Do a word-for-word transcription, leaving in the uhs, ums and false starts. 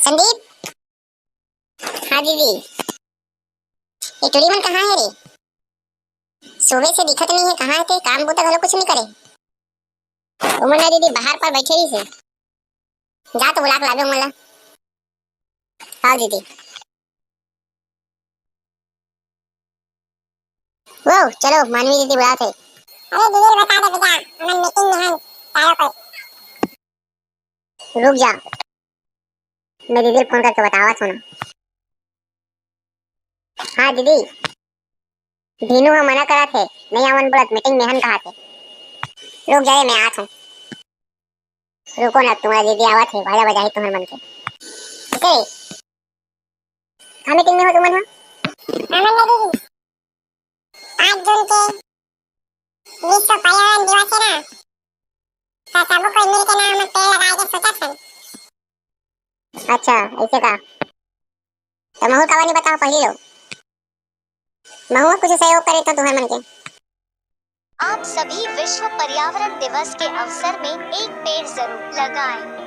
संदीप। हाँ दीदी। ये टुरी मन कहाँ हे रे? सुबह से दिखत नहीं हे, कहाँ हे ते? काम बूता घलो कुछ नहीं करे। ओमन ना दीदी बाहर पर बैठे रहिस हे। जा तो बुला के लाबे ओमन ला। हाँ दीदी। वो चलो, मानवी दीदी बुलात हे। अरे दीदी बता दे बेटा, हमन मीटिंग में हन, चारों कोई। रुक जा, मैं दीदी फोन करके बतावत हूँ ना। हाँ दीदी, भीनू ह मना करत हे, नहीं आवन बोलत, मीटिंग में हन कहत हे। रुक जाए, मैं आत हूँ। रुको ना, तुम्हारा दीदी आवत हे, बाजा बजाही तुम्हारे मन के। इसे का मीटिंग में हो तुमन ह? हमन ना दीदी, पाँच जून के विश्व पर्यावरण दिवस हे ना, तो सबो कोई मिल के ना हमन पेड़ लगाए के सोचत हन। अच्छा, ऐसे का? तो महू काबर नहीं बताओ पहली लो। महू कुछ सहयोग करे तो तुहर मन के। आप सभी विश्व पर्यावरण दिवस के अवसर में एक पेड़ जरूर लगाएं।